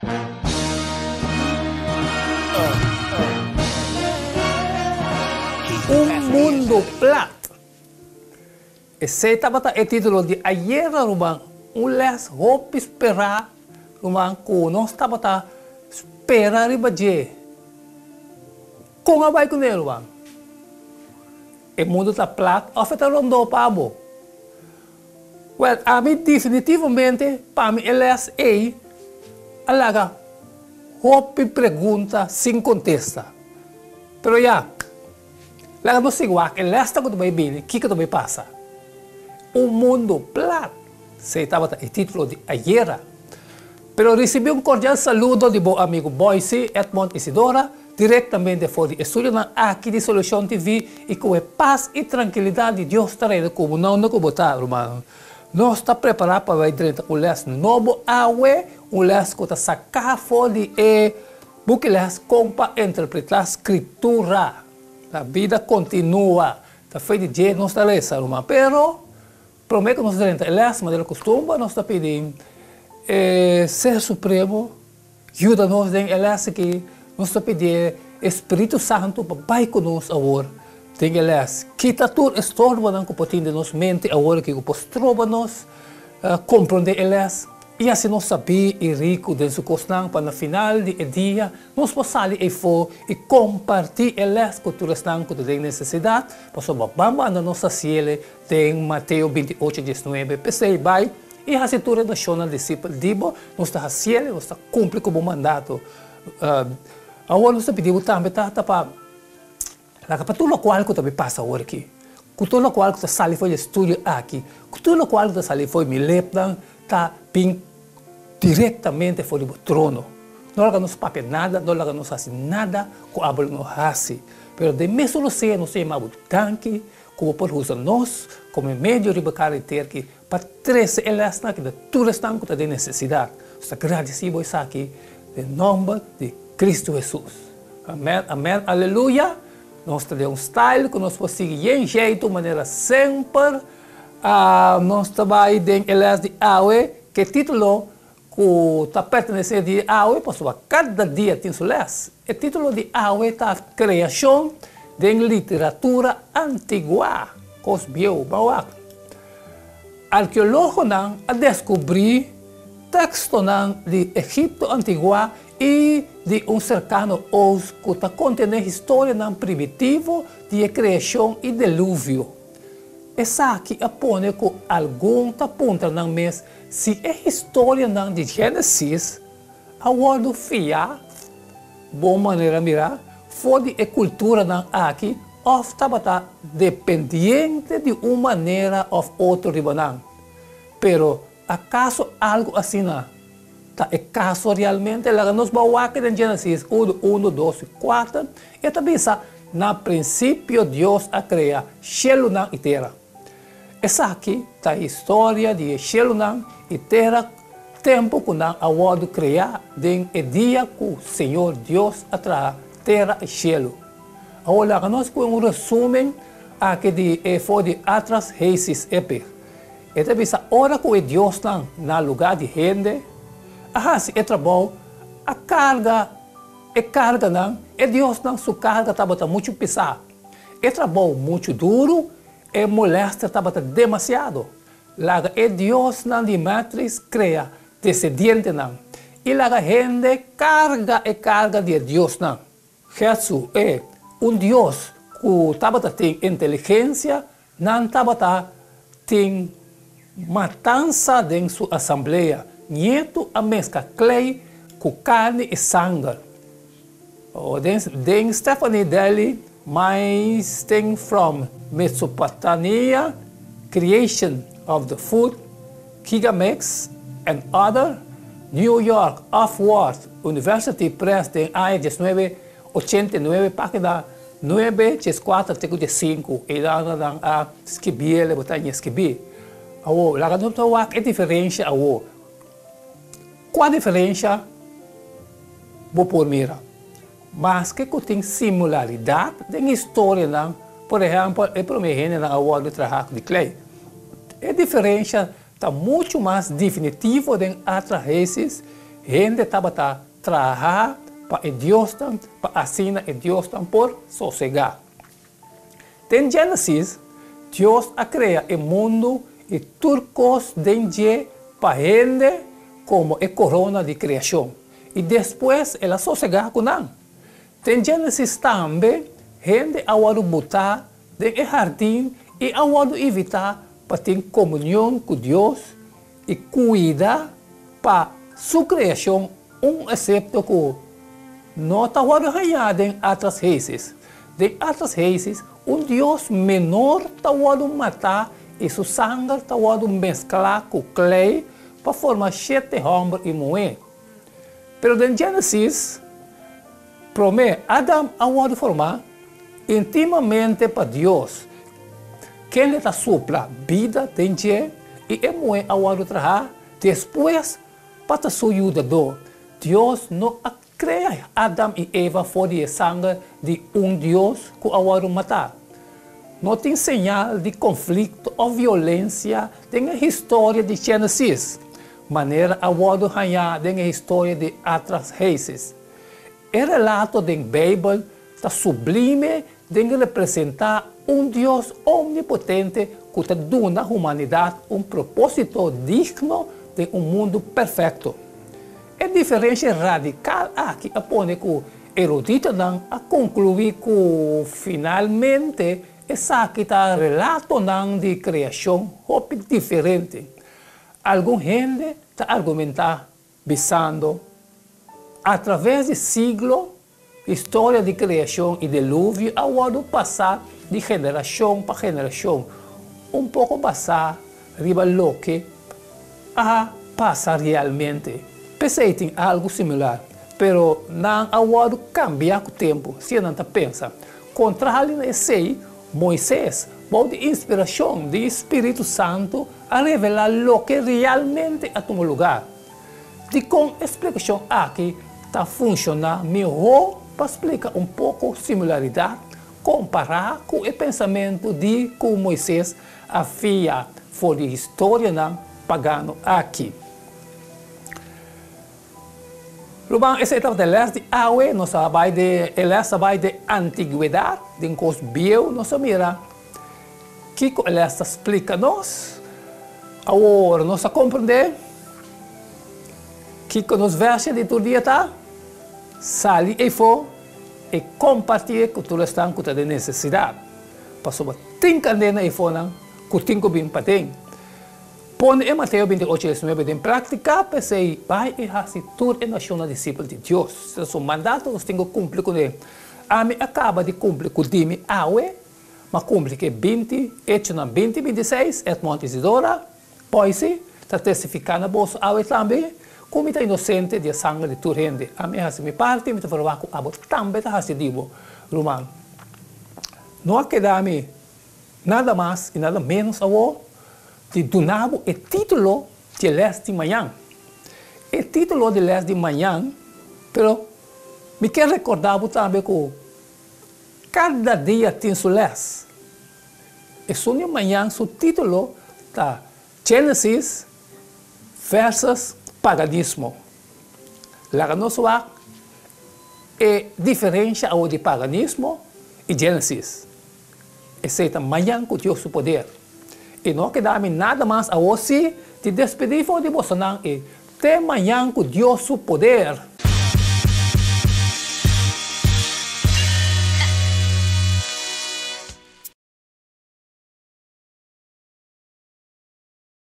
Un mundo plat. Esei tabata e título di ayera, ruman. Un les hopi sperá, ruman, ku nos tabata spera riba dje. Kon a bai kuné, ruman? E mundu ta plat òf e ta rondó pa bo? Wèl, ami definitivamente pa mi e lès ei a laga hopi pregunta sin kontesta. Pero ya, laga nos sigui wak e lèsnan ku ta bai bini, kiko ta bai pasa. Un mundu plat, esei tabata e título di ayera. Pero risibí un kordial saludo di bo amigu Boyce Edmond Isidora, direktamente for di e studionan aki di Solucion TV i ku e pas i trankilidat di Dios ta reina ku bo na unda ku bo ta, rumannan. Nos ta prepará pa bai drenta un lès nobo awe, un lès ku ta saká for di e buki lès Kon pa Interpretá Skritura. La bida kontinua. Ta fe di dje nos ta lesa, ruman. Pero Promé ku nos drenta e lès, manera kustumber, nos ta pidi e Ser Supremo yuda nos den e lès aki. Nos ta pidi e Spiritu Santu pa bai ku nos awor den e lès. Kita tur e storbonan ku por tin den nos mente awor aki ku por stroba nos komprondé e lès i hasi nos sabí i riku den su kosnan pa na final di e dia nos por sali eifó i kompartí e lès ku tur esnan ku ta den nesesidat, pasobra ban banda nos ta siele Den Mateo binti ocho diesnuebe, P'esei bai i hasi tur e nashonnan disipel di bo, nos ta hasiel i nos ta kumpli ku bo mandato. Awor nos ta pidi bo tambe, Tata, pa laga pa tur lokual ku ta bin pasa awor aki, ku tur lokual ku ta sali for di e studio aki, ku tur lokual ku ta sali for di mi lepnan ta bin direktamente for di bo trono. No laga nos papia nada, no laga nos hasi nada ku abo lo no hasi. Pero den mesun rosea nos ta yama bo danki Ku bo por usa nos komo e medio riba kara di terki pa trese e lèsnan aki na tur esnan ku ta den nesesidat. Nos ta gradisí bo esaki den nòmber di Kristu Hesus. Amèn, amèn, aleluya! Nos ta den un style ku nos por sigui yen jeitu manera semper. Nos ta bai den e lès di awe ku e título Ku ta pertenesé di awe pasobra kada dia tin su lès. E título di awe ta Kreashon den literatura antiguá, kos bieu, ban wak. Arkeológonan a deskubrí tekstonan di Egipto antiguá i di un serkano oost ku ta kontené historianan primitivo di e kreashon i deluvio. Esaki a pone ku algun ta puntra nan mes Si e historianan di Génesis a wòrdu fiá bon manera mirá for di e kulturanan aki òf tabata dependiente di un manera òf otro riba nan. Pero, akaso algu asina ta e kaso realmente? Laga nos bou wak den Génesis unu, unu, dos i kuater. E ta bisa, Na prinsipio Dios a krea shelunan i tera. Esaki ta e historia di e shelunan i tera tempu ku nan a wòrdu kreá den e dia ku Señor Dios a traha tera i shelu. Awor laga nos pone un resumen aki di e for di Atras Heisis Epig. E ta bisa ora ku e diosnan na lugá di hende a hasi e trabou a karga e karganan, e diosnan su karga tabata muchu pisá, e trabou muchu duru. E molèster tabata demasiado. Laga e diosnan di Matrix krea desedientenan i laga hende karga e karga di e diosnan. Getsu, e un dios ku tabata tin inteligensia, nan tabata tin matansa den su asamblea. Ñetu a meska klei ku karni i sanger. Den Stephanie Deli Meinsting from Mesopotamia, Creation of the Food, Gigamix and Other, New York, Howard University Press den aña diesnuebe ochenta i nuebe, página nuebe, dieskuater te ku diesinku. Einan nan a skibiel, bo ta haña skibí. Awor, laga nos ta wak e diferensha awor. Kua diferensha bo por mira? Maske ku tin similaridat den historianan, por ehèmpel e promé hendenan a wòrdu trahá di klei, e diferensha ta muchu mas definitivo den Atrahasis Hende tabata traha pa e diosnan pa asina e diosnan por sosegá. Den Génesis, Dios a krea e mundu i tur kos den dje pa hende komo e korona di kreashon, i despues el a sosegá ku nan. Den Génesis tambe, hende a wòrdu butá den e hardin i a wòrdu invitá pa tin komunion ku Dios i kuida pa Su kreashon, un esepto ku no ta wòrdu hañá den Atrashesis. Den Atrashesis, un dios menor ta wòrdu matá i su sanger ta wòrdu mesklá ku klei pa forma shete hòmber i muhé. Pero den Génesis, promé Adam a wòrdu formá intimamente pa Dios, kende ta supla bida den dje, i e muhé a wòrdu trahá despues pa ta su yudadó. Dios no a krea Adam i Eva for di e sanger di un dios ku a wòrdu matá. No tin señal di konflikto òf violensia den e historia di Génesis, manera a wòrdu hañá den e historia di Atrahasis. E relato den Beibel ta sublime den representá un Dios omnipotente ku ta duna humanidat un propósito digno den un mundu perfekto. E diferensia radikal aki a pone ku eruditonan a konkluí ku finalmente esaki ta relatonan di kreashon hopi diferente. Algun hende ta argumentá bisando, Atraves di siglo, historia di kreashon i deluvio a wòrdu pasá di generashon pa generashon, un poko basá riba loke a pasa realmente. P'esei tin algu similar, pero nan a wòrdu kambiá ku tempu, si nan ta pensa. Kontrali na esei, Moises, bou di inspirashon di spiritu santu, a revelá loke realmente a tuma lugá. Dikon e splikashon aki ta funshoná mihó pa splika un poko similaridat kompará ku e pensamentu di ku Moises a fia for di historianan pagano aki? Ruman, esei tabata e lès di awe. Nos a bai den e lès a bai den antigwedat, den kos bieu. Nos a mira kiko e lès ta splika nos. Awor nos a komprendé kiko nos vèrsje di tur dia ta, Sali eifó i kompartié ku tur esnan ku ta den nesesidat, pasobra tin kandena eifónan ku tin ku bin paden. Pone e Mateo binti ocho diesnuebe den práktika, p'esei bai i hasi tur e nashonnan disipel di Dios. Esei ta su mandato, nos tin ku kumpli kuné. Ami a kaba di kumpli ku di mi awe, m'a kumpli ku e binti Echonan binti bintiseis, Edmond Isidora, Poise, ta testifiká na boso awe tambe ku mi ta inosente di e sanger di tur hende. Ami a hasi mi parti, mi ta ferwagt ku abo tambe ta hasi di bo, ruman. No a keda mi Nada mas i nada ménos awor di duna bo e título di e lès di mañan. E título di lès di mañan, pero mi kier rekordá bo tambe ku kada dia tin su lès. Esun di mañan su título ta Génesis versus Paganismo. Laga nos wak e diferensha awor di paganismo i Génesis. Esei ta mañan ku Dios su poder. I no a keda mi nada mas awor sí di despedí for di bosonan i te mañan ku Dios su poder.